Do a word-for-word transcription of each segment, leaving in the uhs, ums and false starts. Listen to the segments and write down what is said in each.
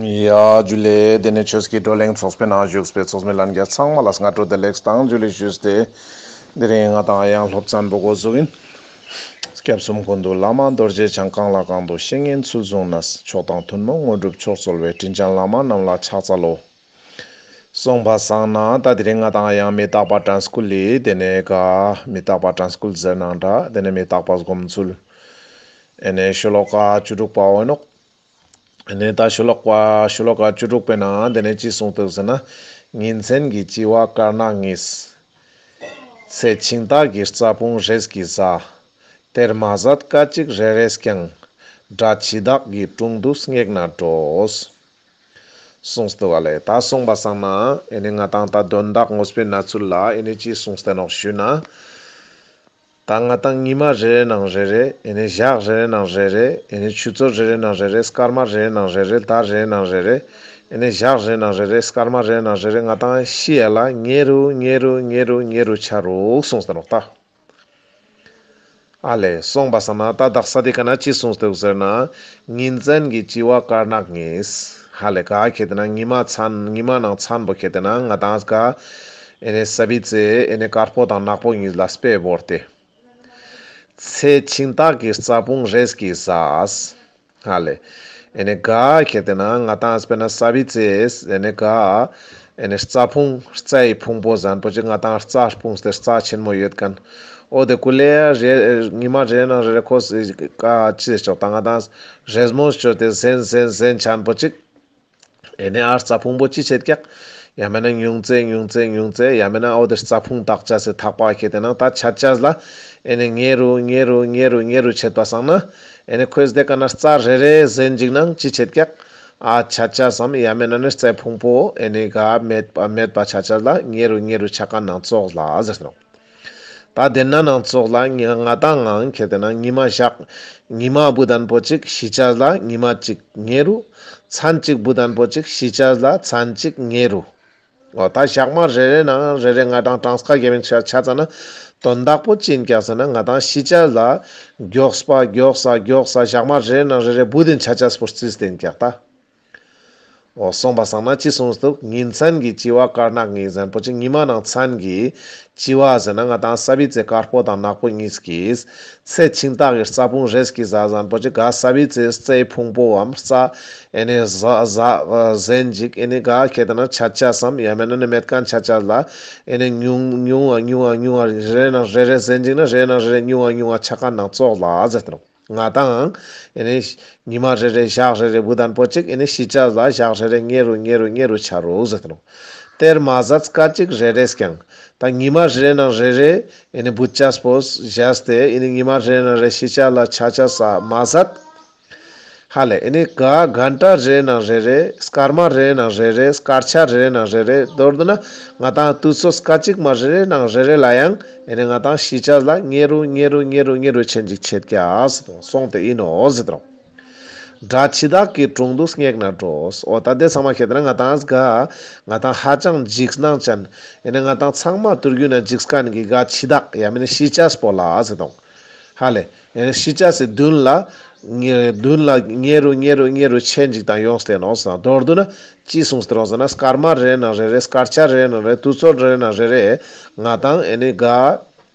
ཡ་ཇུ་ལེ། དེ་ནས་ཆོས་ཀྱི་བགྲོ་གླེང་ཚོགས་པའི་ནང་བཞུགས་པའི་ཚོགས་མི་ལྷན་རྒྱས་ཚང་མ་ལ་སྔ་དྲོ་བདེ་ལེགས་དང་ཇུ་ལེ་ཞུས་ཏེ། དེ་རིང་ང་དང་ཡང་སློབ་ཚན་པོ་འགོ་བཙུགས་ཡིན། སྐྱབས་གསུམ་ཀུན་འདུས་བླ་མ་རྡོ་རྗེ་འཆང་། གང་ལ་གང་འདུལ་བཤེས་གཉེན་ཚུལ་བཟུང་ནས། མཆོག་དང་ཐུན་མོང་དངོས་གྲུབ་མཆོག་སྩོལ་བའི། དྲིན་ཅན་བླ་མ་རྣམས་ལ་ཕྱག་འཚལ་ལོ། གསུངས་པ་སང་ན་ད་དེ་རིང་ང་དང་ཡང་མི་རྟག་པ་དྲན་སྐུལ་ལི་དེ་ནས་ག་མི་རྟག་པ་དྲན་སྐུལ་ཟེར་ནའང་འདྲ། དེ་ནས་མི་རྟག་པ་སྒོམ་ཚུལ། ཨེ་ནས་ཤོ་ལོ་ཀ་བཅུ་དྲུག་པ་འོ་ནོག་ཨེ་ནས་ད་ཤོ་ལོ་ཀ་ཤོ་ལོ་ཀ་བཅུ་དྲུག་པའི་ནང་དེ་ནས་ཅི་གསུངས་འདུག་ཟེར་ན། ཉིན་མཚན་གྱི་ལྕི་བ་དཀར་ནག་གཉིས། ཚེ་འཆིང་ཐག་གི་རྩྭ་ཕུང་རེས་ཀྱིས་ཟ། དེར་མ་ཟད་སྐད་ཅིག་རེ་རེས་ཀྱང་། དགྲ་འཆི་བདག་གི་དྲུང་དུ་སྙེག་ན་འགྲོ། གསུངས་འདུག་ག་ལེ། ད་གསུངས་པ་སང་ན་ཨེ་ནས་ང་དང་ད་དོན་དག་དངོས་པོའི་གནས་ཚུལ་ལ་ཨེ་ནས་ཅི་གསུངས་ཏེ་ནོག་ཞུས་ན། ད་ང་དང་ཉི་མ་རེ་རེ་ནང་རེ་རེ། ཨེ་ནས་ཞག་རེ་རེ་ནང་རེ་རེ། ཨེ་ནས་ཆུ་ཚོད་རེ་རེ་ནང་རེ་རེ། སྐར་མ་རེ་རེ་ནང་རེ་རེ། ཟླ་རེ་རེ་ནང་རེ་རེ། ཨེ་ནས་ཞག་རེ་རེ་ནང་རེ་རེ། སྐར་མ་རེ་རེ་ནང་རེ་རེ། ང་དང་ཤི་ཡ་ལ་ཉེ་རུ་ཉེ་རུ་ཉེ་རུ་ཉེ་རུ་ཆ་རུག་གསུངས་ཏེ་ནོག་ད། ཨ་ལེ། གསུངས་པ་སང་ན་ད་དག་ས་དེ་ཀ་ན་ཅི་གསུངས་འདུག་ཟེར་ན། ཉིན་མཚན་གྱི་ལྕི་བ་དཀར་ནག་གཉིས། ཧ་ལེ། ག་ཁེ་ཏེ་ན་ཉི་མ་མཚན་ཉི་མ་ནང་མཚན་པོ་ཁེ་ཏེ་ན་ང་དང་ག་ཨེ་ནས་ས་བི་ཙེ་ཨེ་ནས་དཀར་པོ་དང་ནག་པོ་གཉིས་ལ་དཔེ་བོར་ཏེ། ཚེ་འཆིང་ཐག་གི་རྩྭ་ཕུང་རེས་ཀྱིས་ཟ། ཧ་ལེ། ཨེ་ནས་ག་ཁེ་ཏེ་ན་ང་དང་དཔེར་ན་ས་བི་ཙེ་ཨེ་ནས་ག་ཨེ་ནས་རྩྭ་ཕུང་རྩྭའི་ཕུང་པོ་ཟེར་ཁན་པོ་ཅིག་ང་དང་རྩྭ་སྤུངས་ཏེ་རྩྭ་ཆེན་མོ་ཡོད་ཁན། འོ་དེ་ཀུ་ལེ་རེ་ཉི་མ་རེ་ནང་རེ་རེ་ཁོ་ཀ་ཅི་ཆོག་ད་ང་དང་རེས་མོས་ཅོས་ཏེ་ཟན་ཟན་ཟན་ཆ་ཁན་པོ་ཅིག་ཨེ་ནས་ཨ་རྩྭ་ཕུང་པོ་ཅི་ཆེད་ཀྱག་ཡང་མེད་ན་ཉུང་ཙེ་ཉུང་ཙེ་ཉུང་ཙེ། ཡང་མེད་ན་འོ་དེ་རྩྭ་ཕུང་དག་ཅེས་སི་ཐག་པ་ཁེ་ཏེ་ན་ད་ཆ་ཅེས་ལ་ཨེ་ནས་ཉེ་རུ་ཉེ་རུ་ཉེ་རུ་ཉེ་རུ་ཆེད་པ་སང་ན། ཨེ་ནས་ཁོས་དེ་ཀ་ན་རྩྭ་རེ་རེ་ཟན་ཅིག་ནང་ཅི་ཆེད་ཀྱག་ཨ་ཆ་ཅེས་སམ་ཡང་མེད་ན་ནི་རྩྭའི་ཕུང་པོ་ཨེ་ནས་ག་མེད་པ་མེད་པ་ཆ་ཅེས་ལ་ཉེ་རུ་ཉེ་རུ་ཆ་ཁན་ནང་ཙོགས་ལ་ཟེར་ཏེ་ནོག་ད་དེ་ན་ནང་ཙོགས་ལ་ང་ང་དང་ངང་ཁེ་ཏེ་ན་ཉི་མ་ཞག་ཉི་མ་བུད་དན་པོ་ཅིག་ཤི་ཅེས་ལ་ཉི་མ་ཅིག་ཉེ་རུ། མཚན་ཅིག་བུད་དན་པོ་ཅིག་ཤི་ཅེས་ལ་མཚན་ཅིག་ཉེ་རུ། འོ་ད་ཞག་མ་རེ་རེ་ནང་རེ་རེ་ང་དང་གྲངས་ཀ་རྒྱབ་ཡིན་ཆ་ཆ་ཙ་ན་དོན་དག་པོ་ཅི་ཡིན་ཀྱག་ཟེར་ན་ང་དང་ཤི་ཅེས་ལ་མགྱོགས་པ་མགྱོགས་ས་མགྱོགས་ས་ཞག་མ་རེ་རེ་ནང་རེ་རེ་བུད་དེ་ཆ་ཅེས་པོ་རྩིས་ཏེ་ཡིན་ཀྱག་ད། འོ་གསུངས་པ་སང་ན་ཅི་གསུངས་འདུག་ཉིན་མཚན་གྱི་ལྕི་བ་དཀར་ནག་གཉིས་ཟེར་ཁན་པོ་ཅིག་ཉི་མ་ནང་མཚན་གྱི་ལྕི་བ་ཟེར་ན་ང་དང་ས་བི་ཙེ་དཀར་པོ་དང་ནག་པོ་གཉིས་ཀྱིས། ཚེ་འཆིང་ཐག་གི་རྩྭ་ཕུང་རེས་ཀྱིས་ཟ་ཟེར་ཁན་པོ་ཅིག་ག་ས་བི་ཙེ་རྩྭའི་ཕུང་པོའམ་རྩྭ་ཨེ་ནས་ཟ་ཟ་ཟན་ཅིག་ཨེ་ནས་ག་ཁེ་ཏེ་ན་ཆ་ཅེས་སམ་ཡང་མེད་ན་ནི་མེད་ཁན་ཆ་ཅེས་ལ་ཨེ་ནས་ཉུང་ཉུང་ང་ཉུང་ང་ཉུང་ང་རེ་ནང་རེ་རེ་ཟན་ཅིག་ན་རེ་ནང་རེ་རེ་ཉུང་ང་ཉུང་ང་ཆ་ཁན་ནང་ཙོགས་ལ་ཟེར་ཏེ་ནོག་ང་དང་ཨེ་ནས་ཉི་མ་རེ་རེ་ཞག་རེ་རེ་བུད་དན་པོ་ཅིག་ཨེ་ནས་ཤི་ཅེས་ལ་ཞག་རེ་རེ་ཉེ་རུ་ཉེ་རུ་ཉེ་རུ་ཆ་རུག་ཟེར་ཏེ་ནོག་དེར་མ་ཟད་སྐད་ཅིག་རེ་རེས་ཀྱང་། ད་ཉི་མ་རེ་རེ་ནང་རེ་རེ་ཨེ་ནས་བུད་ཅེས་པོ་བཞག་སྟེ་ཨེ་ནས་ཉི་མ་རེ་རེ་ནང་རེ་ཤི་ཅེས་ལ་ཆ་ཅེས་ས་མ་ཟད། ཧ་ལེ་ཨེ་ནས་ག་གན་ཊ་རེ་རེ་ནང་རེ་རེ་སྐར་མ་རེ་རེ་ནང་རེ་རེ་སྐར་ཆ་རེ་རེ་ནང་རེ་རེ་མདོར་བསྡུ་ན་ང་དང་དུས་ཚོད་སྐད་ཅིག་མ་རེ་རེ་ནང་རེ་རེ་ལ་ཡང་ཨེ་ནས་ང་དང་ཤི་ཅེས་ལ་ཉེ་རུ་ཉེ་རུ་ཉེ་རུ་ཉེ་རུ་ཆེན་ཅིག་ཆེད་ཀྱག་གསུངས་ཏེ་ཨིན་ནོག་ཟེར་ཏེ་ནོག་དགྲ་འཆི་བདག་གི་དྲུང་དུ་སྙེག་ན་འགྲོ། འོ་ད་དེ་ཚང་མ་ཁེ་ཏེ་ན་ང་དང་ག་ང་དང་ཧ་ཅང་འཇིགས་སྣང་ཅན་ཨེ་ནས་ང་དང་ཚང་མ་དུར་རྒྱུ་ན་འཇིགས་ཁན་གྱི་ག་འཆི་བདག་ཡང་མེད་ན་ཤི་ཅེས་པོ་ལ་ཟེར་ཏེ་ནོག་ཧ་ལེ། ཨེ་ནས་ཤི་ཅེས་སི་མདུན་ལ་ཉེ་མདུན་ལ་ཉེ་རུ་ཉེ་རུ་ཉེ་རུ་ཆེན་ཅིག་དང་ཡོངས་ཏེ་ནོག་ཟེར་ན་མདོར་བསྡུ་ན་ཅི་གསུངས་ཏེ་ནོག་ཟེར་ན་སྐར་མ་རེ་རེ་ནང་རེ་རེ་སྐར་ཆ་རེ་རེ་ནང་རེ་དུས་ཚོད་རེ་རེ་ནང་རེ་རེ་ང་དང་ཨེ་ནས་ག་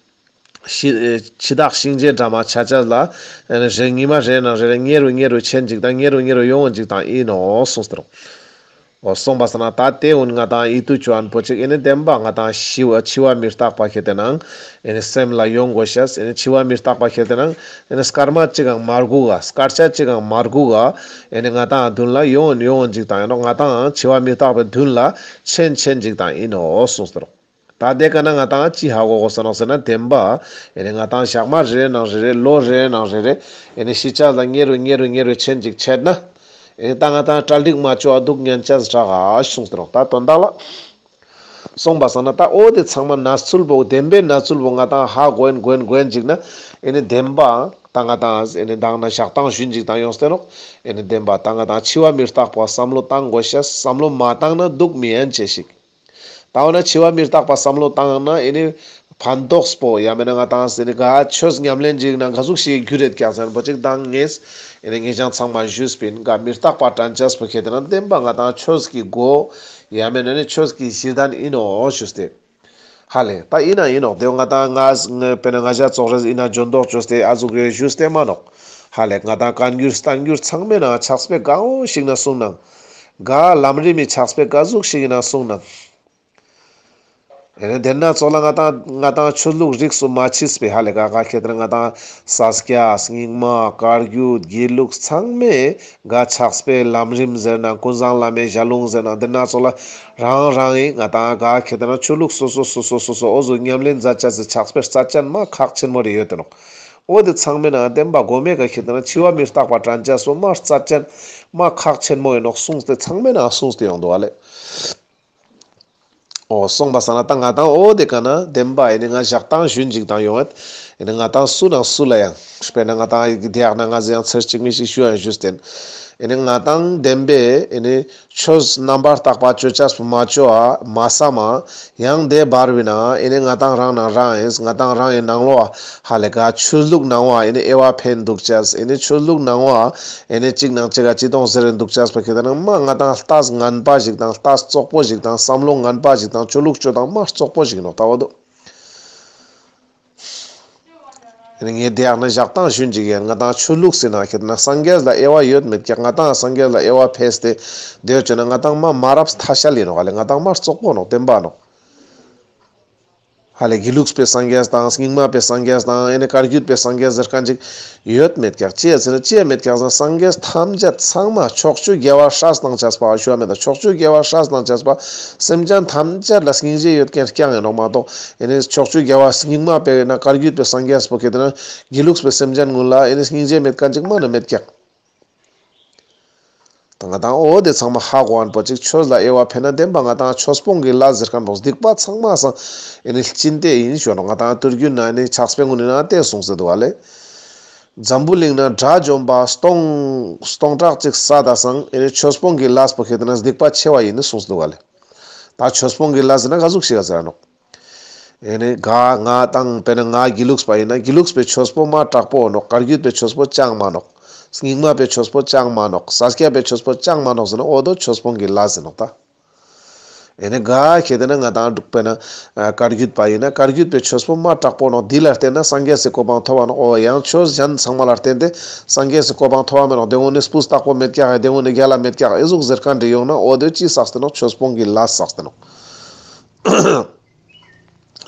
ཤི་ཨེ་འཆི་བདག་གཤིན་རྗེ་འདྲ་མ་ཆ་ཅེས་ལ་ཨེ་ནས་རེ་ཉི་མ་རེ་རེ་ནང་རེ་རེ་ཉེ་རུ་ཉེ་རུ་ཆེན་ཅིག་དང་ཉེ་རུ་ཉེ་རུ་ཡོང་ཅིག་དང་ཨིན་ནོག་གསུངས་ཏེ་ནོག་འོ་གསུངས་པ་སང་ན་ད་དེ་འུན་ང་དང་ཡིད་དུ་ཅོ་ཁན་པོ་ཅིག་ཨེ་ནས་བདེན་པ་ང་དང་ཤི་བ་འཆི་བ་མི་རྟག་པ་ཁེ་ཏེ་ནང་ཨེ་ནས་སེམས་ལ་ཡོང་དགོས་ཤེས། ཨེ་ནས་འཆི་བ་མི་རྟག་པ་ཁེ་ཏེ་ནང་ཨེ་ནས་སྐར་མ་ཅིག་གང་མ་སྒུག་ག་སྐར་ཆ་ཅིག་གང་མ་སྒུག་ག་ཨེ་ནས་ང་དང་མདུན་ལ་ཡོང་ཡོང་ཅིག་དང་ཨིན་ནོག་ང་དང་འཆི་བ་མི་རྟག་པའི་མདུན་ལ་ཆེན་ཆེན་ཅིག་དང་ཨིན་ནོག་གསུངས་ཏེ་ནོག་ད་དེ་ཀ་ན་ང་དང་ཅི་ཧ་གོ་དགོས་ས་ནོག་ཟེར་ན་བདེན་པ་ཨེ་ནས་ང་དང་ཞག་མ་རེ་རེ་ནང་རེ་རེ་ལོ་རེ་རེ་ནང་རེ་རེ་ཨེ་ནས་ཤི་ཅེས་ལ་ཉེ་རུ་ཉེ་རུ་ཉེ་རུ་ཆེན་ཅིག་ཆེད་ན་ཨེ་ནས་ད་ང་དང་གྲ་སྒྲིག་མ་ཅོ་བ་སྡུག་ཉན་ཅེས་རག་ག་གསུངས་ཏེ་ནོག་ད་དོན་དག་ལ་གསུངས་པ་སང་ན་ད་འོ་དེ་ཚང་མ་གནས་ཚུལ་པོ་བདེན་པའི་གནས་ཚུལ་པོ་ང་དང་ཧ་གོ་ཡིན་གོ་ཡིན་གོ་ཡིན་ཅིག་ན་ཨེ་ནས་བདེན་པ་ད་ང་དང་ཨེ་ནས་མདང་ན་ཞག་དང་ཞུན་ཅིག་དང་ཡོངས་ཏེ་ནོག་ཨེ་ནས་བདེན་པ་ད་ང་དང་འཆི་བ་མི་རྟག་པ་བསམ་བློ་བཏང་དགོས་ཤེས། བསམ་བློ་མ་བཏང་ན་སྡུག་མི་ཡན་ཆེ་ཞིག་ད་འོ་ན་འཆི་བ་མི་རྟག་པ་བསམ་བློ་བཏང་ན་ཨེ་ནི་ ཕན་ཐོགས་པོ་ཡང་མེད་ན་ང་ཏང་ཨེ་ནི་ག་ཆོས་ཉམས་ལེན་ཅིག་ན་ག་ཟུག་ཞིག་གྱུར་རེད་ཀྱག་ཟེར་ན་པོ་ཅིག་དང་ངས་ཨེ་ནི་ངེད་ཅག་ཚང་མ་ཞུས་པིན། ག་མི་རྟག་པ་དྲན་ཅེས་པོ་ཁེ་ཏེ་ན་བདེན་པ་ང་ཏང་ཆོས་ཀྱི་སྒོ་ཡང་མེད་ན་ནི་ཆོས་ཀྱི་གཞི་རྟེན་ཨིན་ནོག་ཞུས་ཏེ། ཧ་ལེ། ད་ཨིན་ན་ཨིན་ནོག་དེ་ང་ཏང་ང་དཔེར་ན་ང་ཞ་ཙོགས་རེ་ཨིན་ན་འཇོན་མདོག་ཅོས་ཏེ་ཨ་ཟུག་རེ་ཞུས་ཏེ་མ་ནོག་ཧ་ལེ། ང་ཏང་བཀའ་འགྱུར་བསྟན་འགྱུར་ཚང་མའི་ནང་ཕྱག་དཔེ་ག་འོ་ཞིག་ན་གསུངས་ནང་། ག་ལམ་རིམ་མི་ཕྱག་དཔེ་ག་ཟུག་ཞིག་ན་གསུངས་ནང་། ཨེ་ནི་དེ་ན་ཙོགས་ལ་ང་ཏང་ང་ཏང་ཆོས་ལུགས་རིས་སུ་མ་ཆད་པའི་ཧ་ལེ་ག་ག་ཁེ་ཏེ་ན་ང་ཏང་ས་སྐྱ་རྙིང་མ་བཀའ་བརྒྱུད་དགེ་ལུགས་ཚང་མའི་ག་ཕྱག་དཔེ་ལམ་རིམ་ཟེར་ན་ཀུན་བཟང་བླ་མའི་ཞལ་ལུང་ཟེར་ན་དེ་ན་ཙོགས་ལ་རང་རང་ཨིན་ང་ཏང་ག་ཁེ་ཏེ་ན་ཆོས་ལུགས་སོ་སོ་སོ་སོ་སོ་སོ་འོ་ཟུག་ཉམས་ལེན་མཛད་ཅེས་སི་ཕྱག་དཔེ་རྩ་ཅན་མ་ཁག་ཆེན་མོ་རེ་ཡོད་དེ་ནོག་འོ་དེ་ཚང་མའི་ནང་བདེན་པ་གོ་མེ་ག་ཁེ་ཏེ་ན་འཆི་བ་མི་རྟག་པ་དྲན་ཅེས་སོ་མ་རྩ་ཅན་མ་ཁག་ཆེན་མོ་ཨིན་ནོག་གསུངས་ཏེ་ཚང་མའི་ནང་གསུངས་ཏེ་ཡོང་འདུག་ཧ་ལེ། འོ་སོང་པ་སང་ན་ད་ང་ཏང་འོ་དེ་ག་ན་བདེན་པ་ཨེ་ནི་ང་ཞག་དང་ཞུན་ཅིག་དང་ཡོང་ངད། ཨེ་ནི་ང་ཏང་སུ་ནང་སུ་ལ་ཡང་དཔེར་ན་ང་ཏང་དེ་ཡག་ན་ང་ཟེ་ཡང་ཚར་གཅིག་མི་ཞིག་ཞུ་ཡང་ཞུས་ཏེན། ཨེ་ནི་ང་ཏང་བདེན་པའི་ཨེ་ནི་ཆོས་རྣམ་པར་དག་པ་ཅོ་ཅེས་པོ་མ་ཅོ་ཨ་མ་བསམ་མ་ཡང་དེ་བར་བི་ན་ཨེ་ནི་ང་ཏང་རང་ནང་རང་ཨིན་ང་ཏང་རང་ཨེ་ནང་ལོ་ཨ་ཧ་ལེ་ག་ཆོས་ལུགས་ནང་བ་ཨེ་ནི་དབྱེ་བ་ཕེན་འདུག་ཅེས་ཨེ་ནི་ཆོས་ལུགས་ནང་བ་ཨེ་ནི་གཅིག་ནང་གཅིག་ག་ཅི་གཏོང་ཟེར་འདུག་ཅེས་པ་ཁེ་ཏེ་ན་མ་ང་ཏང་ལྟས་ངན་པ་ཞིག་དང་ལྟས་བཙོག་པོ་ཞིག་དང་བསམ་བློ་ངན་པ་ཞིག་དང་ཆོས་ལུགས་ཆོས་དང་མ་བཙོག་པོ་ཞིག་ནོག་ལྟ་བ་དོ། ཨེ་ནི་ངས་དེ་ཡག་ན་ཞག་དང་ཞུན་ཅིག་ཡང་ང་ཏང་ཆོས་ལུགས་ཟེར་ན་ཁེ་ཏེ་ན་སངས་རྒྱས་ལ་དབྱེ་བ་ཡོད་མེད་ཀྱག་ང་ཏང་སངས་རྒྱས་ལ་དབྱེ་བ་ཕེས་ཏེ་དེ་བོ་ཅོ་ན་ང་ཏང་མ་མ་རབས་ཐ་ཤལ་ཡིན་ནོག་ཧ་ལེ་ང་ཏང་མ་བཙོག་པོ་ནོག་བདེན་པ་ནོག་ཧ་ལེ་དགེ་ལུགས་པའི་སངས་རྒྱས་དང་རྙིང་མ་པའི་སངས་རྒྱས་དང་ཨེ་ནི་བཀའ་བརྒྱུད་པའི་སངས་རྒྱས་ཟེར་མཁན་ཅིག་ཡོད་མེད་ཀྱག་ཅི་ཡ་ཟེར་ན་ཅི་ཡ་མེད་ཀྱག་ཟེར་ན་སངས་རྒྱས་ཐམས་ཅད་ཚང་མ་ཕྱོགས་བཅུའི་རྒྱལ་བ་སྲས་དང་བཅས་པ་ཞུ་བ་མེད་ད་ཕྱོགས་བཅུའི་རྒྱལ་བ་སྲས་དང་བཅས་པ་སེམས་ཅན་ཐམས་ཅད་ལ་སྙིང་རྗེ་ཡོད་མཁན་རྐྱང་ཡིན་ནོག་མ་གཏོགས་ཨེ་ནི་ཕྱོགས་བཅུའི་རྒྱལ་བ་རྙིང་མ་པའི་ན་བཀའ་བརྒྱུད་པའི་སངས་རྒྱས་པོ་ཁེ་ཏེ་ན་དགེ་ལུགས་པའི་སེམས་ཅན་ཀུན་ལ་ཨེ་ནི་སྙིང་རྗེ་མེད་མཁན་ཅིག་མ་ནི་མེད་ཀྱག་ད་ང་ཏང་འོ་དེ་ཚང་མ་ཧ་གོ་ཨན་པོ་ཅིག་ཆོས་ལ་དབྱེ་བ་ཕེ་ན་བདེན་པ་ང་ཏང་ཆོས་སྤོང་གི་ལས་ཟེར་མཁན་པོ་སྡིག་པ་ཚང་མ་སང་ཨེ་ནི་སྦྱིན་ཏེ་ཡིན་ཞུ་ནོག་ང་ཏང་དུས་རྒྱུན་ན་ཨེ་ནི་ཕྱག་དཔེ་ངོ་ནི་ན་དེ་གསུངས་ཏེ་འདུག་ཧ་ལེ། འཛམ་བུ་གླིང་ན་དགྲ་བཅོམ་པ་སྟོང་སྟོང་ཕྲག་གཅིག་བསད་ད་སང་ཨེ་ནི་ཆོས་སྤོང་གི་ལས་པོ་ཁེ་ཏེ་ན་སྡིག་པ་ཆེ་བ་ཡིན་ནི་གསུངས་ཏེ་འདུག་ཧ་ལེ། ད་ཆོས་སྤོང་གི་ལས་ཟེར་ན་ག་ཟུག་ཞིག་ག་ཟེར་ནོག་ཨེ་ནི་ག་ང་ཏང་དཔེར་ན་ང་དགེ་ལུགས་པ་ཡིན་ན་དགེ་ལུགས་པའི་ཆོས་པོ་མ་དྲག་པོ་ནོག་བཀའ་བརྒྱུད་པའི་ཆོས་པོ་ཅང་མ་ནོག་རྙིང་མ་པའི་ཆོས་པོ་ཅང་མ་ནོག་ས་སྐྱ་པའི་ཆོས་པོ་ཅང་མ་ནོག་ཟེར་ན་འོ་དོ་ཆོས་སྤོང་གི་ལས་ཟེར་ནོག་ད། ཨེ་ནི་ག་ཁེ་ཏེ་ན་ང་ཏང་དཔེར་ན་བཀའ་བརྒྱུད་པ་ཡིན་ན་བཀའ་བརྒྱུད་པའི་ཆོས་པོ་མ་དྲག་པོ་ནོག་འདི་ལ་བརྟེན་ན་སངས་རྒྱས་སི་གོ་འཕང་ཐོབ་བ་ནོག་འོ་ཡང་ཆོས་གཞན་ཚང་མ་ལ་བརྟེན་ཏེ་སངས་རྒྱས་སི་གོ་འཕང་ཐོབ་བ་མེ་ནོག་དེ་འོ་ནི་སྤུས་དག་པོ་མེད་ཀྱག་དེ་འོ་ནི་རྒྱལ་ལ་མེད་ཀྱག་ཨེ་ཟུག་ཟེར་མཁན་འདྲ་ཡོང་ན་འོ་དོ་ཅི་བསགས་ཏེ་ནོག་ཆོས་སྤོང་གི་ལས་བསགས་ཏེ་ནོག་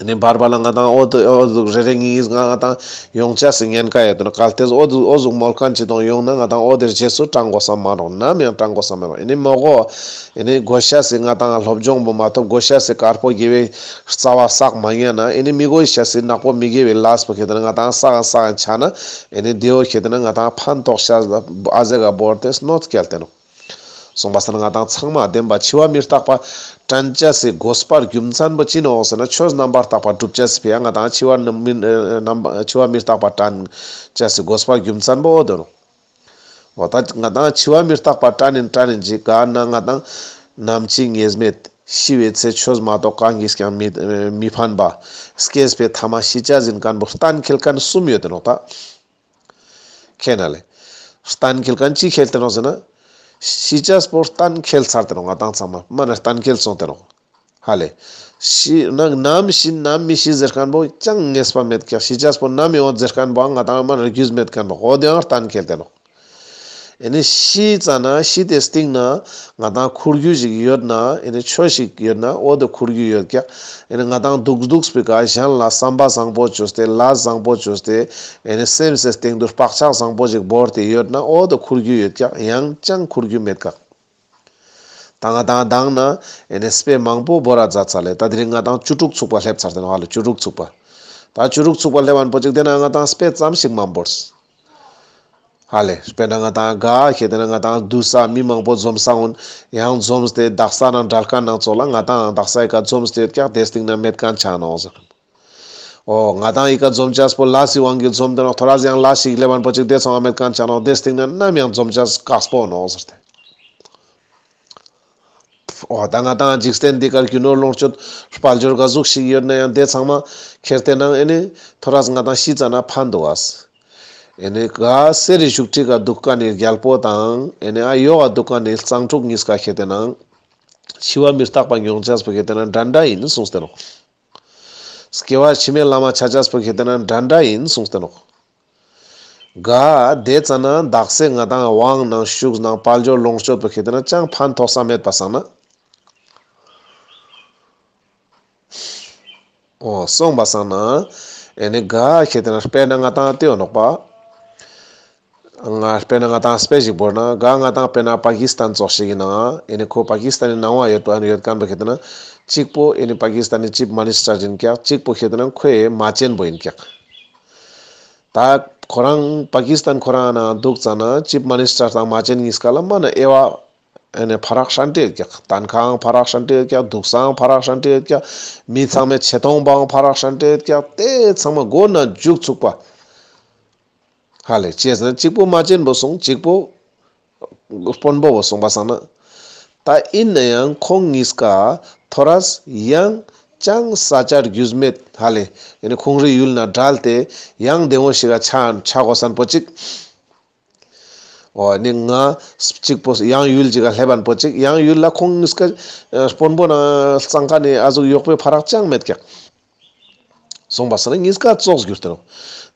ནི་བར་བར་ལ་ང་ཏང་འོ་དོ་འོ་ཟུག་རེ་རེ་གཉིས་ང་ང་ཏང་ཡོང་ཅེས་སི་ཉེན་ཁ་ཡོད་དོ་ན་གལ་ཏེ་འོ་ཟུག་འོ་ཟུག་མོལ་མཁན་ཅི་དང་ཡོང་ན་ང་ཏང་འོ་དེར་རྗེས་སུ་འབྲང་དགོས་ས་མ་ནོག་ནམ་ཡང་འབྲང་དགོས་ས་མ་ནོག་ཨེ་ནི་མོ་གོ་ཨེ་ནི་དགོས་ཤེས་སི་ང་ཏང་སློབ་སྦྱོང་པོ་མ་ཐོབ་དགོས་ཤེས་སི་དཀར་པོ་དགེ་བའི་རྩ་བ་བསགས་མ་ཉན་ན་ཨེ་ནི་མི་དགོས་ཤེས་སི་ནག་པོ་མི་དགེ་བའི་ལས་པོ་ཁེ་ཏེ་ན་ང་ཏང་བསགས་བསགས་ཆ་ན་ཨེ་ནི་དེ་བོ་ཁེ་ཏེ་ན་ང་ཏང་ཕན་ཐོགས་ཤེས་ལ་ཨ་ཟེ་ག་བོར་ཏེ་གནོད་སྐྱེལ་ཏེ་ནོག་སོང་པ་སང་ན་ང་ཏང་ཚང་མ་བདེན་པ་འཆི་བ་མི་རྟག་པ་དྲན་ཅེས་སི་དགོས་པ་རྒྱུ་མཚན་པོ་ཅི་ནོག་ཟེར་ན་ཆོས་རྣམ་པར་དག་པ་སྒྲུབ་ཅེས་སི་ཕི་ཡ་ང་ཏང་འཆི་བ་རྣམ་མི་རྣམ་འཆི་བ་མི་རྟག་པ་དྲན་ཅེས་སི་དགོས་པ་རྒྱུ་མཚན་པོ་འོ་དོ་ནོག་འོ་ད་ང་ཏང་འཆི་བ་མི་རྟག་པ་དྲན་ཡིན་དྲན་ཡིན་ཅིག་ག་ན་ང་ཏང་ནམ་འཆི་ངེས་མེད་ཤི་བའི་ཚེ་ཆོས་མ་གཏོགས་གང་གིས་ཀྱང་མི་མི་ཕན་པ་སྐྱེས་པའི་ཐ་མ་ཤི་ཅེས་ཡིན་མཁན་པོ་གཏན་འཁེལ་མཁན་གསུམ་ཡོད་དེ་ནོག་ད། ཁྱེད་ན་ལེ། གཏན་འཁེལ་མཁན་ཅི་འཁེལ་ཏེ་ནོག་ཟེར་ན། ཤི་ཅེས་པོ་གཏན་འཁེལ་ཚར་ཏེ་ནོག་ང་ཏང་ཚང་མ་མ་ན་གཏན་འཁེལ་སོང་སྟེ་ནོག་ཧ་ལེ། ཤི་ན་ནམ་ཤི་ནམ་མི་ཤི་ཟེར་མཁན་པོ་ཅང་ངེས་པ་མེད་ཀྱག་ཤི་ཅེས་པོ་ནམ་ཡོང་ཟེར་མཁན་པོ་ང་ཏང་མ་ན་རྒྱུས་མེད་མཁན་པོ་འོ་དེའང་གཏན་འཁེལ་ཏེ་ནོག་ཨེ་ནི་ཤི་ཙ་ན་ཤི་དེ་སྟིང་ན་ང་ཏང་ཁུར་རྒྱུ་ཞིག་ཡོད་ན་ཨེ་ནི་ཆོས་ཤིག་ཡོད་ན་འོ་དེ་ཁུར་རྒྱུ་ཡོད་ཀྱག་ཨེ་ནི་ང་ཏང་འདུག་འདུག་སྤེ་ཀ་གཞན་ལ་བསམ་པ་བཟང་པོ་བཅོས་ཏེ་ལས་བཟང་པོ་བཅོས་ཏེ་ཨེ་ནི་སེམས་སི་སྟེང་དུ་བག་ཆགས་བཟང་པོ་ཞིག་བོར་ཏེ་ཡོད་ན་འོ་དེ་ཁུར་རྒྱུ་ཡོད་ཀྱག་ཡང་ཅང་ཁུར་རྒྱུ་མེད་ཀྱག་ད་ང་ཏང་མདང་ན་ཨེ་ནི་སྤེ་མང་པོ་བོར་ར་མཛད་ཚར་ལེ། ད་དེ་རིང་ང་ཏང་བཅུ་དྲུག་ཚུགས་པ་སླེབས་ཚར་ཏེ་ནོག་ཧ་ལེ། བཅུ་དྲུག་ཚུགས་པ། ད་བཅུ་དྲུག་ཚུགས་པ་སླེབས་པ་པོ་ཅིག་དེ་ན་ང་ཏང་སྤེ་ཙམ་ཞིག་མ་བོརས། ཧ་ལེ། དཔེར་ན་ང་ཏང་ག་ཁེ་ཏེ་ན་ང་ཏང་འདུག་ས་མི་མང་པོ་འཛོམས་ས་འོན་ཡང་འཛོམས་ཏེ་དག་ས་ནང་འབྲལ་མཁན་ནང་ཚོགས་ལ་ང་ཏང་དག་ས་ཡི་ཀ་འཛོམས་ཏེ་ཡོད་ཀྱག་དེ་སྟིང་ན་མེད་མཁན་ཆ་ནོག་ཟེར། འོ་ང་ཏང་ཡི་ཀ་འཛོམས་ཅེས་པོ་ལས་སི་དབང་གིས་འཛོམས་ཏེ་ནོག་ཐོ་རས་ཡང་ལས་ཤིག་སླེབས་པ་པོ་ཅིག་དེ་ཚང་མ་མེད་མཁན་ཆ་ནོག་དེ་སྟིང་ན་ནམ་ཡང་འཛོམས་ཅེས་དཀགས་པོ་ནོག་ཟེར་ཏེ། འོ་ད་ང་ཏང་འཇིག་རྟེན་འདི་ཀར་རྒྱུ་ནོར་ལོངས་སྤྱོད་དཔལ་འབྱོར་ག་ཟུག་ཞིག་ཡོད་ན་ཡང་དེ་ཚང་མ་ཁྱེར་ཏེ་ནང་ཨེ་ནི་ཐོ་རས་ང་ཏང་ཤི་ཙ་ན་ཕན་འདུག་ག། ཨེ་ནི་ག་གསེར་རི་བཞུགས་ཁྲི་ཀ་འདུག་མཁན་ནི་རྒྱལ་པོ་དང་ཨེ་ནི་ཨ་ཡོག་ག་འདུག་མཁན་ནི་གཙང་ཕྲུག་གཉིས་ཀ་ཁྱེར་ཏེ་ནང་འཆི་བ་མི་རྟག་པ་མྱོང་ཅེས་པོ་ཁྱེར་ཏེ་ནང་འདྲ་འདྲ་ཡིན་གསུངས་ཏེ་ནོག། སྐྱེ་བ་ཕྱི་མའི་ལམ་མ་ཆ་ཅེས་པོ་ཁྱེར་ཏེ་ནང་འདྲ་འདྲ་ཡིན་གསུངས་ཏེ་ནོག། ག་དེ་ཙ་ན་དག་ས་ང་ཏང་དབང་ནང་ཤུགས་ནང་དཔལ་འབྱོར་ལོངས་སྤྱོད་པོ་ཁྱེར་ཏེ་ནང་ཅང་ཕན་ཐོགས་ས་མེད་པ་སང་ན། འོ་སོང་པ་སང་ན་ཨེ་ནི་ག་ཁྱེར་ཏེ་ནང་དཔེར་ན་ང་ཏང་ལྟོས་ནོག་པ། ང་དཔེར་ན་ང་ཏང་དཔེ་ཞིག་བོར་ན་ག་ང་ཏང་དཔེར་ན་པ་ཀི་སི་ཐན་ཙོགས་ཤིག་ཡིན་ན་ཨེ་ནི་ཁོ་པ་ཀི་སི་ཐན་ནི་ནང་བ་ཡོད་པ་ཡོད་མཁན་པོ་ཁྱེར་ཏེ་ནང་གཅིག་པོ་ཨེ་ནི་པ་ཀི་སི་ཐན་ནི་ཅིབ་མི་ནིས་ཊར་ཡིན་ཀྱག། གཅིག་པོ་ཁྱེར་ཏེ་ནང་ཁོའི་མ་བྱན་པོ་ཡིན་ཀྱག། ད་ཁོ་རང་པ་ཀི་སི་ཐན་ཁོ་རང་ནང་འདུག་ཙ་ན་ཅིབ་མི་ནིས་ཊར་དང་མ་བྱན་གཉིས་ཀ་ལ་མ་ན་དབྱེ་བ་ཨེ་ནི་ཕ་རག་ཧྲན་ཏེ་ཡོད་ཀྱག། དན་ཁའང་ཕ་རག་ཧྲན་ཏེ་ཡོད་ཀྱག། འདུག་སའང་ཕ་རག་ཧྲན་ཏེ་ཡོད་ཀྱག། མི་ཚང་མའི་ཆེ་མཐོང་པའང་ཕ་རག་ཧྲན་ཏེ་ཡོད་ཀྱག། དེ་ཚང་མ་མགོ་ནས་མཇུག་ཚུགས་པ། ཧ་ལེ་ཅི་ཟེར་ན་གཅིག་པོ་མ་བྱན་པོ་སོང་། གཅིག་པོ་དཔོན་པོ་བོ་སོང་པ་སང་ན། ད་ཡིན་ན་ཡང་ཁོང་གཉིས་ཀ་ཐོ་རས་ཡང་ཅང་ས་ཆ་རྒྱུས་མེད་ཧ་ལེ་ཡིན་ན་ཁོང་རའི་ཡུལ་ནས་བྲལ་ཏེ་ཡང་བདེ་མོ་ཞིག་ག་ཆ་ཆ་དགོས་སན་པོ་ཅིག། འོ་ནི་ང་གཅིག་པོ་ཡང་ཡུལ་ཅིག་ག་སླེབས་པ་པོ་ཅིག། ཡང་ཡུལ་ལ་ཁོང་གཉིས་ཀ་དཔོན་པོ་ནང་གཙང་ཁ་ནི་ཨ་ཟུག་གཡོག་པོའི་ཕ་རག་ཅང་མེད་ཀྱག། སོང་པ་སང་ན་གཉིས་ཀ་ཙོགས་གྱུར་ཏེ་ནོག།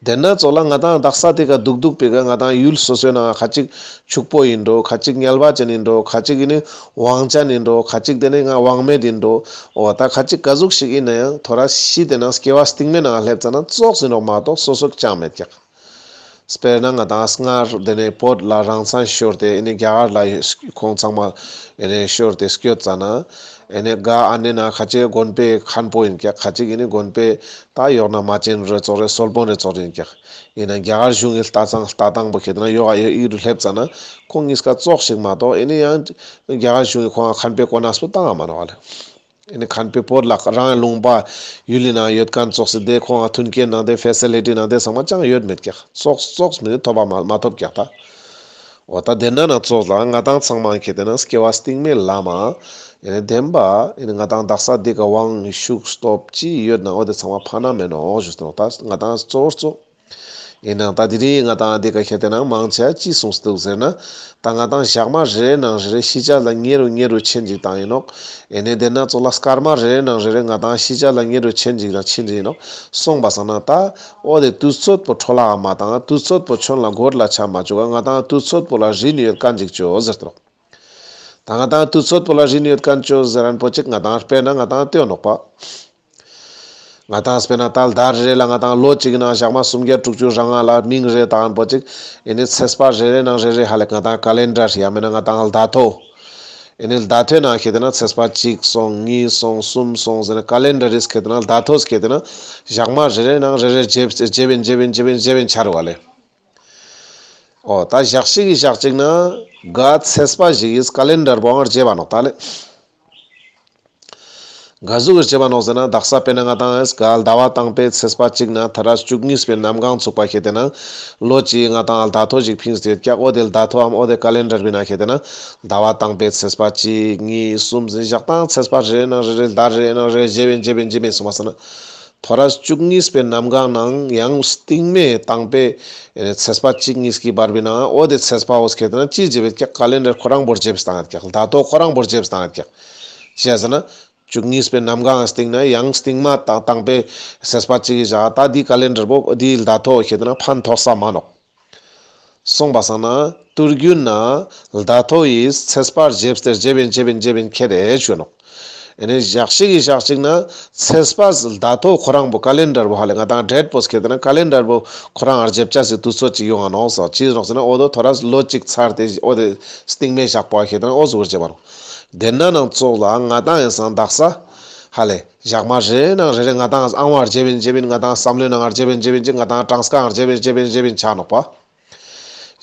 དེ་ན་ཙོགས་ལ་ང་ཏང་དག་ས་དེ་ཀ་འདུག་འདུག་པའི་ཀ་ང་ཏང་ཡུལ་སོ་སོའི་ནང་ཁ་ཅིག་ཕྱུག་པོ་ཡིན་འགྲོ། ཁ་ཅིག་ངལ་བ་ཅན་ཡིན་འགྲོ། ཁ་ཅིག་ཡིན་ནི་དབང་ཅན་ཡིན་འགྲོ། ཁ་ཅིག་དེ་ནི་ང་དབང་མེད་ཡིན་འགྲོ། འོ་ད་ཁ་ཅིག་ག་ཟུག་ཞིག་ཡིན་ན་ཡང་ཐོ་རས་ཤི་དེ་ནང་སྐྱེ་བ་སྟིང་མའི་ནང་སླེབས་ཙ་ན་ཙོགས་ཡིན་ནོག་མ་གཏོགས་སོ་སོ་ཅང་མེད་ཀྱག། དཔེར་ན་ང་ཏང་སྔར་དེ་ནས་བོད་ལ་རང་བཙན་ཤོར་ཏེ་ཨེ་ནི་རྒྱ་གར་ལ་ཁོང་ཚང་མ་ཨེ་ནི་ཤོར་ཏེ་སྐྱོད་ཙ་ན་ཨེ་ནི་ག་ཨ་ནི་ན་ཁ་ཅིག་དགོན་པའི་མཁན་པོ་ཡིན་ཀྱག། ཁ་ཅིག་ཨེ་ནི་དགོན་པའི་ད་ཡོག་ན་མ་བྱན་རེ་ཙོགས་རེ་གསོལ་དཔོན་རེ་ཙོགས་རེ་ཡིན་ཀྱག། ཡིན་ན་རྒྱ་གར་གཞུང་གི་ལྟ་སྟངས་ལྟ་སྟངས་པོ་ཁྱེར་ཏེ་ན་ཡོག་ཨ་ཡི་རུ་སླེབས་ཙ་ན་ཁོང་གཉིས་ཀ་ཙོགས་ཤིག་མ་གཏོགས་ཨེ་ནི་ཡང་རྒྱ་གར་གཞུང་གི་ཁོང་མཁན་པོའི་གོ་གནས་པོ་བཏང་ང་མ་ནོག་ཨ་ལེ། ཨེ་ནི་མཁན་པོའི་བོད་ལ་རང་ལུང་པ་ཡུལ་ལི་ནང་ཡོད་མཁན་ཙོགས་སི་དེ་ཁོང་ང་མཐུན་རྐྱེན་ནང་དེ་ཕེ་སི་ལི་ཊི་ནང་དེ་ཚང་མ་ཅང་ཡོད་མེད་ཀྱག། ཙོགས་ཙོགས་མི་ཐོབ་པ་མ་མ་ཐོབ་ཀྱག་ད། འོ་ད་དེ་ན་ན་ཙོགས་ལ་ང་ཏང་ཚང་མ་ཁྱེར་ཏེ་ན་སྐྱེ་བ་སྟིང་མའི་ལམ་མ་ཨེ་ནི་བདེན་པ་ཨེ་ནི་ང་ཏང་དག་ས་དེ་ཀ་དབང་ཤུགས་སྟོབས་ཅི་ཡོད་ན་འོ་དེ་ཚང་མ་ཕན་ན་མེད་ནོག་ཞུས་ཏེ་ནོག། ད་ང་ཏང་གཙོ་བོ་གཙོ། ཡིན་ནའང་ད་དེ་རིང་ང་ཏང་འདི་ཀ་ཁྱེར་ཏེ་ན་མང་ཆེ་ཅི་གསུངས་འདུག་ཟེར་ན། ད་ང་ཏང་ཞག་མ་རེ་རེ་ནང་རེ་རེ་ཤི་ཆ་ལ་ཉེ་རུ་ཉེ་རུ་ཕྱིན་ཅིག་བཏང་ཡིན་ནོག། ཨེ་ནི་དེ་ན་ཙོགས་ལ་སྐར་མ་རེ་རེ་ནང་རེ་རེ་ང་ཏང་ཤི་ཆ་ལ་ཉེ་རུ་ཕྱིན་ཅིག་དང་ཕྱིན་ཅིག་ཡིན་ནོག། སོང་པ་སང་ན་ད་འོ་དེ་དུས་ཚོད་པོ་འཕྲོ་བརླག་མ་བཏང་། དུས་ཚོད་པོ་ཆོན་ལ་གོར་ལ་ཆ་མ་བཅུག་ག། ང་ཏང་དུས་ཚོད་པོ་ལ་རིན་ཡོད་མཁན་ཅིག་ཅོ་ཟེར་ཏེ་རོག། ད་ང་ཏང་དུས་ཚོད་པོ་ལ་རིན་ཡོད་མཁན་ཅོ་ཟེར་མཁན་པོ་ཅིག་ང་ཏང་དཔེར་ན་ང་ཏང་ལྟོས་ནོག་པ། ང་ཏང་དཔེར་ན་ད་ཟླ་རེ་རེ་ལ་ང་ཏང་ལོ་གཅིག་ནང་ཞག་མ་སུམ་བརྒྱ་དྲུག་ཅུ་རེ་ལྔ་ལ་མིང་རེ་བཏང་པོ་ཅིག། ཨེ་ནི་ཚེས་པ་རེ་རེ་ནང་རེ་རེ་ཧ་ལེ་ང་ཏང་ཀ་ལེན་ཌར་ཡང་མེད་ན་ང་ཏང་ཟླ་ཐོ། ཨེ་ནི་ཟླ་ཐོའི་ནང་ཁྱེར་ཏེ་ན་ཚེས་པ་གཅིག་སོང་གཉིས་སོང་གསུམ་སོང་ཟེར་ན་ཀ་ལེན་ཌར་རིས་ཁྱེར་ཏེ་ན་ཟླ་ཐོ་ཁྱེར་ཏེ་ན་ཞག་མ་རེ་རེ་ནང་རེ་རེ་བརྗེ་བརྗེ་བིན་བརྗེ་བིན་བརྗེ་བིན་བརྗེ་བིན་ཆ་རུག་ལེ། འོ་ད་ཞག་ཞིག་གི་ཞག་ཅིག་ན་ག་ཚེས་པ་ཞིག་གི་ཀ་ལེན་ཌར་པོའང་བརྗེ་བ་ནོག་ད་ལེ། ག་ཟུག་གི་བརྗེ་བ་ནོག་ཟེར་ན་དག་ས་དཔེར་ན་ང་ཏང་ཨེ་ག་ཟླ་བ་དང་པོའི་ཚེས་པ་གཅིག་ན་ཐ་ར་བཅུ་གཉིས་པའི་གནམ་གང་ཚུགས་པ་ཁྱེར་ཏེ་ན་ལོ་གཅིག་ང་ཏང་ཟླ་ཐོ་ཞིག་ཕིངས་ཏེ་ཡོད་ཀྱག། འོ་དེ་ཟླ་ཐོའམ་འོ་དེ་ཀ་ལེན་ཌར་པའི་ནང་ཁྱེར་ཏེ་ན་ཟླ་བ་དང་པོའི་ཚེས་པ་གཅིག་གཉིས་གསུམ་ཟེར་ཞག་དང་ཚེས་པ་རེ་རེ་ནང་རེ་རེ་ཟླ་རེ་རེ་ནང་རེ་རེ་བརྗེ་བིན་བརྗེ་བིན་བརྗེ་བིན་སོང་བ་ཟེར་ན། ཐོ་རས་བཅུ་གཉིས་པའི་གནམ་གང་ནང་ཡང་སྟིང་མའི་དང་པོའི་ཚེས་པ་གཅིག་གཉིས་ཀྱི་བར་པའི་ནང་འོ་དེ་ཚེས་པ་འོ་སྐད་དེ་ན་ཅི་བརྗེ་བེད་ཀྱག། ཀ་ལེན་ཌར་ཁོ་རང་བོ་བརྗེ་བེད་བཏང་ཡོད་ཀྱག། ཟླ་ཐོ་ཁོ་རང་བོ་བརྗེ་བེད་བཏང་ཡོད་ཀྱག། ཅི་ཟེར་ན་བཅུ་གཉིས་པའི་གནམ་གང་སྟིང་ན་ཡང་སྟིང་མ་དང་དང་པོའི་ཚེས་པ་གཅིག་གི་ཞག་ད་འདི་ཀ་ལེན་ཌར་བོ་འདི་ཟླ་ཐོ་ཁྱེར་ཏེ་ན་ཕན་ཐོགས་ས་མ་ནོག། སོང་པ་སང་ན་དུས་རྒྱུན་ན་ཟླ་ཐོ་ཡི་ཚེས་པ་བརྗེ་བེད་བརྗེ་བིན་བརྗེ་བིན་བརྗེ་བིན་ཁྱེར་རེ་ཞུ་ནོག། ཨེ་ནི་ཞག་ཞིག་གི་ཞག་ཅིག་ན་ཚེས་པ་ཟླ་ཐོ་ཁོ་རང་བོ་ཀ་ལེན་ཌར་བོ་ཧ་ལེ་ང་ཏང་ཌེཊ་པོ་སྐད་དེ་ན་ཀ་ལེན་ཌར་བོ་ཁོ་རང་ཨར་བརྗེ་བྱ་སི་དུས་ཚོད་ཅིག་ཡོང་ང་ནོག་སོ། ཅི་ནོག་ཟེར་ན་འོ་དོ་ཐོ་རས་ལོ་གཅིག་ཚར་ཏེ་འོ་དེ་སྟིང་མའི་ཞག་པོ་ཁྱེར་ཏེ་ན་འོ་ཟུག་བརྗེ་བ་ནོག། དེ་ན་ནང་ཙོགས་ལ་ང་ཏང་ཡང་སང་དག་ས་ཧ་ལེ་ཞག་མ་རེ་ནང་རེ་རེ་ང་ཏང་ཨང་བ་བརྗེ་བིན་བརྗེ་བིན་ང་ཏང་བསམ་བློའི་ནང་བརྗེ་བིན་བརྗེ་བིན་ཅིག་ང་ཏང་གྲངས་ཀ་བརྗེ་བིན་བརྗེ་བིན་བརྗེ་བིན་ཆ་ནོག་པ།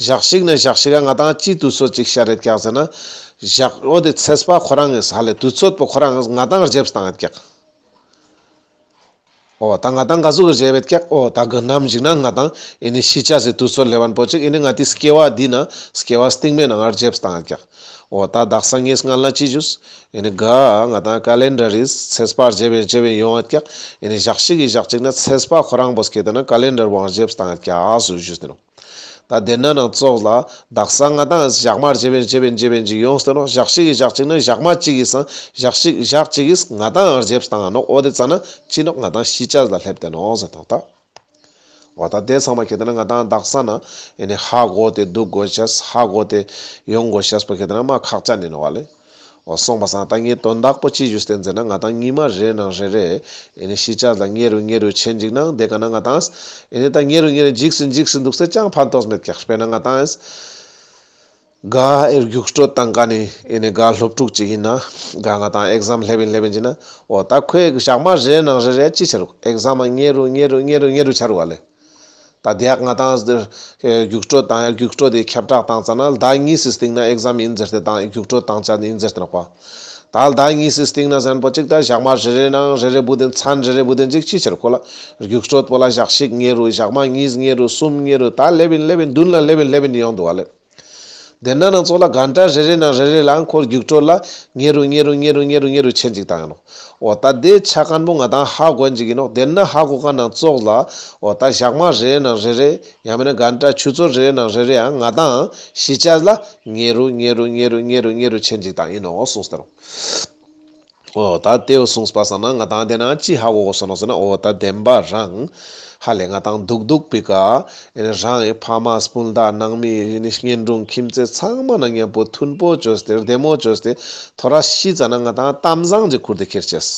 ཞག་ཞིག་ན་ཞག་ཞིག་ག་ང་ཏང་ཅི་དུས་ཚོད་ཅིག་ཤར་རེད་ཀྱག་ཟེར་ན། ཞག་འོ་དེ་ཚེས་པ་ཁོ་རང་ངི་ཧ་ལེ་དུས་ཚོད་པོ་ཁོ་རང་ངི་ང་ཏང་བརྗེ་བེད་བཏང་ཡོད་ཀྱག། འོ་ད་ང་ཏང་ག་ཟུག་གི་རྗེ་བེད་ཀྱག། འོ་ད་གི་ནམ་ཞིག་ན་ང་ཏང་ཨེ་ནི་ཤི་ཆ་སི་དུས་ཚོད་ལེབ་བན་པོ་ཅིག་ཨེ་ནི་ང་ཏི་སྐྱེ་བ་འདི་ན་སྐྱེ་བ་སྟིང་མའི་ནང་ང་རྗེབས་བཏང་ཀྱག། འོ་ད་དག་ས་ངས་སྔན་ལ་ཅི་ཞུས། ཨེ་ནི་ག་ང་ཏང་ཀ་ལེན་ཌར་རི་ཚེས་པ་རྗེ་བེད་རྗེ་བེད་ཡོང་ཡོད་ཀྱག། ཨེ་ནི་ཞག་ཅིག་གི་ཞག་ཅིག་ན་ཚེས་པ་ཁོ་རང་བོ་སྐྱེ་ཏེ་ན་ཀ་ལེན་ཌར་བོ་རྗེབས་བཏང་ཀྱག་ཟུ་ཞུས་ཏེ་ནོག། ད་དེ་ན་ནང་ཙོགས་ལ་དག་ས་ང་ཏང་ཞག་མ་རྗེ་བེད་རྗེ་བེད་རྗེ་བེད་ཅིག་ཡོངས་ཏེ་ནོག། ཞག་ཅིག་གི་ཞག་ཅིག་ན་ཞག་མ་ཅིག་གི་སང་ཞག་ཅིག་ཞག་ཅིག་གིས་ང་ཏང་རྗེབས་བཏང་ནོག། འོ་དེ་ཙ་ན་ཅི་ནོག་ང་ཏང་ཤི་ཆ་ལ་སླེབས་ཏེ་ནོག་ཟེར་ཏོག་ད། འོ་ད་དེ་ཚང་མ་ཁེ་ཏེ་ན་ང་ཏང་དག་ས་ན་ཨེ་ནི་ཧ་གོ་སྟེ་འདུག་དགོས་ཤེས་ཧ་གོ་སྟེ་ཡོང་དགོས་ཤེས་པོ་ཁེ་ཏེ་ན་མ་ཁག་ཅན་ཨིན་ནོག་ལེ། འོ་སོང་པ་སང་ད་ངས་དོན་དག་པོ་ཅི་ཞུས་ཏེ་ཟེར་ན་ང་ཏང་ཉི་མ་རེ་ནང་རེ་རེ་ཨེ་ནི་ཤི་ཆ་ལ་ཉེ་རུ་ཉེ་རུ་ཆེན་ཅིག་ནང་དེ་ཀ་ན་ང་ཏང་ཨེ་ནི་ད་ཉེ་རུ་ཉེ་རུ་འཇིགས་སུ་འཇིགས་སུ་འདུག་སེ་ཅང་ཕན་ཐོགས་མེད་ཀྱག། དཔེར་ན་ང་ཏང་ག་ཨེ་རྒྱུགས་སྤྲོད་བཏང་མཁན་ནི་ཨེ་ནི་ག་སློབ་ཕྲུག་ཅིག་ཡིན་ན་ག་ང་ཏང་ཨེག་ཛམ་སླེབ་ཡིན་སླེབ་ཡིན་ཅིག་ན་འོ་ད་ཁོས་ཞག་མ་རེ་ནང་རེ་རེ་ཅི་ཆ་རུག། ཨེག་ཛམ་མ་ཉེ་རུ་ཉེ་རུ་ཉེ་རུ་ཉེ་རུ་ཆ་རུག་ག་ལེ། ད་དེ་ཡག་ང་ཏང་རྒྱུགས་སྤྲོད་དང་ཡང་རྒྱུགས་སྤྲོད་དེ་ཁྱབ་བསྒྲགས་བཏང་ཙ་ན་ཟླ་གཉིས་སི་སྟེང་ན་ཨེག་ཛམ་ཡིན་ཟེར་ཏེ་དང་རྒྱུགས་སྤྲོད་བཏང་ཆ་ཡིན་ཟེར་ཏེ་ནོག་པ། ད་ཟླ་གཉིས་སི་སྟེང་ན་ཟན་པོ་ཅིག་ད་ཞག་མ་རེ་རེ་ནང་རེ་རེ་བུ་དེན་མཚན་རེ་རེ་བུ་དེན་ཅིག་ཅི་ཆ་རུག་ཁོ་ལ་རྒྱུགས་སྤྲོད་པོ་ལ་ཞག་ཞིག་ཉེ་རུ་ཞག་མ་གཉིས་ཉེ་རུ་གསུམ་ཉེ་རུ་ད་སླེབ་ཡིན་སླེབ་ཡིན་མདུན་ལ་སླེབ་ཡིན་སླེབ་ཡིན་ཡོང་འདུག་ག་ལེ། དེ་ན་ནང་ཙོགས་ལ་གན་ཊ་རེ་རེ་ནང་རེ་རེ་ལའང་ཁོ་རྒྱུགས་སྤྲོད་ལ་ཉེ་རུ་ཉེ་རུ་ཉེ་རུ་ཉེ་རུ་ཉེ་རུ་ཆེན་ཅིག་བཏང་ཡིན་ནོག། འོ་ད་དེ་ཆ་མཁན་པོ་ང་ཏང་ཧ་གོ་ཡིན་ཅིག་ཡིན་ནོག། དེ་ན་ཧ་གོ་མཁན་ནང་ཙོགས་ལ་འོ་ད་ཞག་མ་རེ་རེ་ནང་རེ་རེ་ཡང་མིན་ན་གན་ཊ་ཆུ་ཚོད་རེ་རེ་ནང་རེ་རེ་ཡང་ང་ཏང་ཤི་ཆ་ལ་ཉེ་རུ་ཉེ་རུ་ཉེ་རུ་ཉེ་རུ་ཉེ་རུ་ཆེན་ཅིག་བཏང་ཡིན་ནོག་གསུངས་ཏེ་ནོག། འོ་ད་དེ་བོ་གསུངས་པ་སང་ན་ང་ཏང་དེ་ན་ཅི་ཧ་གོ་དགོས་སོ་ནོག་ཟེར་ན་འོ་ད་བདེན་པ་རང་ཧ་ལས་ང་ཏང་འདུག་འདུག་པའི་ཀ་ཨེ་ནི་རང་ཨེ་ཕ་མ་སྤུན་ཟླ་ནང་མི་ཨེ་ནི་གཉེན་དྲུང་ཁྱིམ་མཚེས་ཚང་མ་ན་མཉམ་པོ་མཐུན་པོ་བཅོས་ཏེ་བདེ་མོ་བཅོས་ཏེ་ཐོ་རས་ཤི་ཙ་ན་ང་ཏང་གཏམ་བཟང་ཅིག་ཁུར་ཏེ་ཁྱེར་ཅེས།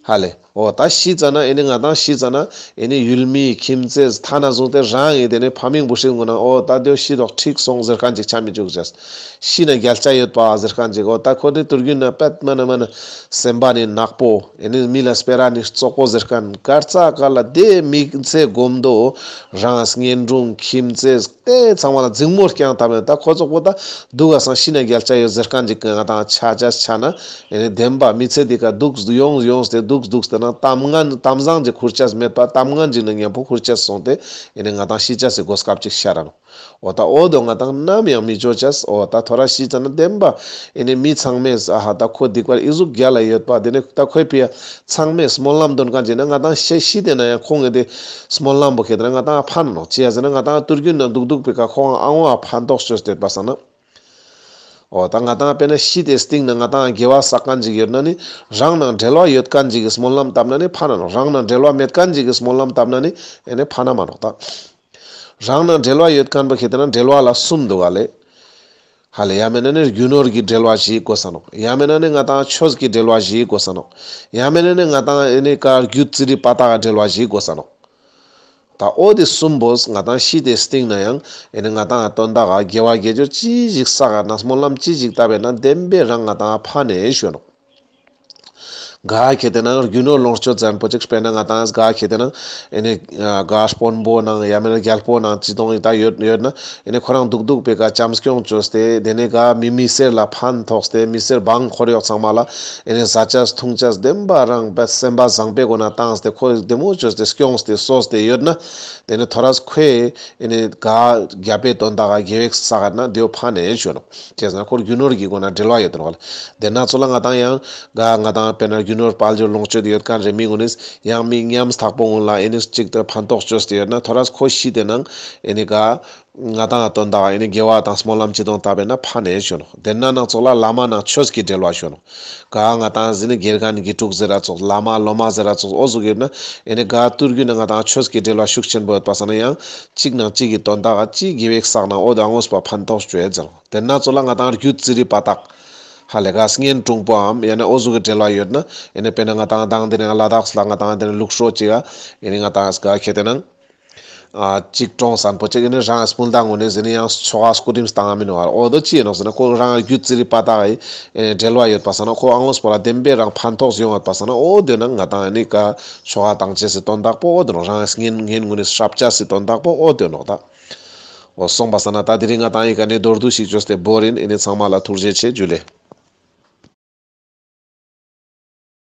ཧ་ལས་འོ་ད་ཤི་ཙ་ན་ཨེ་ནི་ང་ཏང་ཤི་ཙ་ན་ཨེ་ནི་ཡུལ་མི་ཁྱིམ་མཚེས་ཐ་ན་བཟུང་སྟེ་རང་ཨེ་དེ་ནི་ཕ་མིང་བུ་སྲིང་ངོ་ན་འོ་ད་དེ་ཤི་དོག་འགྲིག་སོང་ཟེར་མཁན་ཅིག་ཆ་མི་བཅུག་ཅེས། ཤི་ན་རྒྱལ་ཆ་ཡོད་པ་ཟེར་མཁན་ཅིག་འོ་ད་ཁོ་དེ་དུར་རྒྱུན་ན་པད་མ་ན་མ་ན་སེམས་པ་ནི་ནག་པོ་ཨེ་ནི་མི་ལ་སྤེ་ར་ནི་བཙོག་པོ་ཟེར་མཁན་གར་ཙ་ག་ལ་དེ་མི་ཚེ་གོམ་དོ་རང་གཉེན་དྲུང་ཁྱིམ་མཚེས་དེ་ཚང་མ་ལ་འཛིང་མོ་རྐྱང་བཏང་མེད། ད་ཁོ་ཙོགས་པོ་ད་སྡུག་ག་སང་ཤི་ན་རྒྱལ་ཆ་ཡོད་ཟེར་མཁན་ཅིག་ང་ཏང་ཆ་ཆ་ཆ་ན་ཨེ་ནི་བདེན་པ་མི་ཚེ་འདི་ཀ་སྡུག་ཡོང་ཡོང་སྟེ་སྡུག་སྡུག་སྟེ་ན་གཏམ་ངན་གཏམ་བཟང་ཅིག་ཁུར་ཅེས་མེད་པ་གཏམ་ངན་ཅིག་ན་མཉམ་པོ་ཁུར་ཅེས་སོང་སྟེ་ཨེ་ནི་ང་ཏང་ཤི་ཅེས་སི་གོ་སྐབས་ཅིག་ཤར་ར་ནོག། འོ་ད་འོ་དོ་ང་ཏང་ནམ་ཡང་མི་བཅོ་ཅེས། འོ་ད་ཐོ་རས་ཤི་ཙ་ན་བདེན་པ་ཨེ་ནི་མི་ཚང་མས་ཨ་ཧ་ད་ཁོ་སྡིག་པ་ཨི་ཟུག་རྒྱལ་ལ་ཡོད་པ་དེ་ནི་ད་ཁོའི་ཕི་ཡ་ཚང་མས་སྨོན་ལམ་འདོན་མཁན་ཅིག་ན་ང་ཏང་ཤི་ཤི་དེ་ན་ཡང་ཁོང་ངི་དེ་སྨོན་ལམ་པོ་ཁེ་དེ་ན་ང་ཏང་ཕན་ནོག། ཅི་ཡ་ཟེར་ན་ང་ཏང་དུར་རྒྱུན་ན་འདུག་འདུག་པའི་ཀ་ཁོང་ཨ་འོ་ཨ་ཕན་ཐོགས་བཅོས་ཏེ་པ་སང་ན། འོ་ད་ང་ཏང་དཔེར་ན་ཤི་དེ་སྟིང་ན་ང་ཏང་དགེ་བ་བསགས་མཁན་ཅིག་ཡོད་ན་ནི་རང་ནང་འབྲེལ་བ་ཡོད་མཁན་ཅིག་གི་སྨོན་ལམ་བཏབ་ན་ནི་ཕན་ན་ནོག། རང་ནང་འབྲེལ་བ་མེད་མཁན་ཅིག་གི་སྨོན་ལམ་བཏབ་ན་ནི་ཨེ་ནི་ཕན་ན་མ་ནོག་ད། རང་ནང་འབྲེལ་བ་ཡོད་མཁན་པོ་ཁེ་དེ་ན་འབྲེལ་བ་ལ་གསུམ་འདུག་ག་ལེ། ཧ་ལས་ཡང་མེད་ན་ནི་རྒྱུ་ནོར་གྱི་འབྲེལ་བ་ཞིག་དགོས་ས་ནོག། ཡང་མེད་ན་ནི་ང་ཏང་ཆོས་ཀྱི་འབྲེལ་བ་ཞིག་དགོས་ས་ནོག། ཡང་མེད་ན་ནི་ང་ཏང་ཨེ་ནི་ཀ་རྒྱུ་ཙི་རི་པ་ཏག་ག་འབྲེལ་བ་ཞིག་དགོས་ས་ནོག། ད་འོ་དེ་གསུམ་པོས་ང་ཏང་ཤི་དེ་སྟིང་ན་ཡང་ཨེ་ནི་ང་ཏང་དོན་དག་ག་དགེ་བ་དགེ་སྦྱོར་ཅི་ཞིག་བསགས་ན་སྨོན་ལམ་ཅི་ཞིག་བཏབ་པས་ན་བདེན་པའི་རང་ང་ཏང་ཕན་ནེ་ཞུ་ནོག། ག་ཁེ་དེ་ན་རྒྱུ་ནོར་ལོངས་སྤྱོད་ཟེར་མཁན་པོ་ཅིག་དཔེར་ན་ང་ཏང་ག་ཁེ་དེ་ན་ཨེ་ནི་ག་དཔོན་པོ་ནང་ཡང་མེད་ན་རྒྱལ་པོ་ནང་ཅི་དོང་ཡི་ད་ཡོད་ཡོད་ན་ཨེ་ནི་ཁོ་རང་འདུག་འདུག་པའི་ཀ་བྱམས་སྐྱོང་བཅོས་ཏེ་དེ་ནས་ག་མི་མི་སེར་ལ་ཕན་ཐོགས་ཏེ་མི་སེར་འབངས་འཁོར་གཡོག་ཚང་མ་ལ་ཨེ་ནི་ཟ་ཅེས་འཐུང་ཅེས་བདེན་པ་རང་བས་སེམས་པ་བཟང་པོའི་སྒོ་ན་བཏང་སྟེ་ཁོ་བདེ་མོ་བཅོས་ཏེ་སྐྱོང་སྟེ་གསོས་ཏེ་ཡོད་ན་དེ་ནི་ཐོ་རས་ཁོས་ཨེ་ནི་ག་རྒྱལ་པོའི་དོན་དག་ག་དགེ་བ་བསགས་ན་དེའོ་ཕན་ནེ་ཞུ་ནོག། ཅི་ཟེར་ན་ཁོར་རྒྱུ་ནོར་གྱི་སྒོ་ན་འབྲེལ་བ་ཡོད་དེ་ནོག་ལེ། དེ་ན་ཚོ་ལ་ང་ཏང་ཡང་ག་ང་ཏང་དཔེར་ན་རྒྱུ་ནོར་དཔལ་འབྱོར་ལོངས་སྤྱོད་ཡོད་མཁན་རེ་མི་ངོ་ནི་ཡང་མི་ཉམ་ཐག་པོ་ངོ་ལ་ཨེ་ནི་ཅིག་ཏུ་ཕན་ཐོགས་བཅོས་ཏེ་ཡོད་ན་ཐོ་རས་ཁོ་ཤི་དེ་ནང་ཨེ་ནི་ག་ང་ཏང་དོན་དག་ཨེ་ནི་དགེ་བ་དང་སྨོན་ལམ་ཅི་དང་བཏབ་པས་ན་ཕན་ནེ་ཞུ་ནོག། དེ་ན་ནང་ཚོ་ལ་བླ་མ་ནང་ཆོས་ཀྱི་འབྲེལ་བ་ཞུ་ནོག། ག་ང་ཏང་ཟེར་ནི་དགེ་རྒན་དགེ་ཕྲུག་ཟེར་ར་ཚོགས་བླ་མ་སློབ་མ་ཟེར་ར་ཚོགས་འོ་ཟུག་ཡོད་ན་ཨེ་ནི་ག་དུར་རྒྱུན་ན་ང་ཏང་ཆོས་ཀྱི་འབྲེལ་བ་ཤུགས་ཆེན་པོ་ཡོད་པ་སང་ན་ཡང་གཅིག་ནང་གཅིག་གི་དོན་དག་ག་ཅི་དགེ་བ་བསགས་ན་འོ་དེ་ཨ་ངོས་པ་ཕན་ཐོགས་བཅོས་ཡོད་ཟེར་ནོག། དེ་ན་ཚོ་ལ་ང་ཏང་རྒྱུ་ཙི་རི་པ་ཏག་ཧ་ལས་ག་གཉེན་དྲུང་པོའམ་ཡང་ན་འོ་ཟུག་གི་འབྲེལ་བ་ཡོད་ན་ཨེ་ནི་དཔེར་ན་ང་ཏང་དང་དེ་ནས་ལ་དྭགས་ལ་ང་ཏང་དེ་ནས་ལུགས་སྲོལ་ཅིག་ག་ཨེ་ནི་ང་ཏང་ག་ཁེ་དེ་ནང་ཨ་གཅིག་གྲོངས་ཟན་པོ་ཅིག་ཨེ་ནི་རང་སྤུན་ཟླ་ངོ་ནས་ཟེར་ནི་ཡང་ཆོ་ག་སྐུ་རིམ་བཏང་ང་མིན་ནོག། འོ་དོ་ཅི་ཡིན་ནོག་ཟེར་ན་ཁོ་རང་རྒྱུ་ཙི་རི་པ་ཏག་གི་ཨེ་ནི་འབྲེལ་བ་ཡོད་པ་སང་ན་ཁོ་ཨ་ངོས་པོ་ལ་བདེན་པའི་རང་ཕན་ཐོགས་ཡོང་ཡོད་པ་སང་ན་འོ་དེ་ན་ང་ཏང་ཨེ་ནི་ག་ཆོ་ག་བཏང་ཅེས་སི་དོན་དག་པོ་འོ་དེ་ནོག། རང་གཉེན་གཉེན་ངོ་ནས་སྲབ་ཅེས་སི་དོན་དག་པོ་འོ་དེ་ནོག་ད། འོ་སོང་པ་སང་ན་ད་དེ་རིང་ང་ཏང་ཨི་ཀ་ནས་མདོར་བསྡུས་ཤིག་བཅོས་ཏེ་བོར་ཡིན། ཨེ་ནི་ཚང་མ་ལ་ཐུགས་རྗེ་ཆེ། ཇུ་ལེ།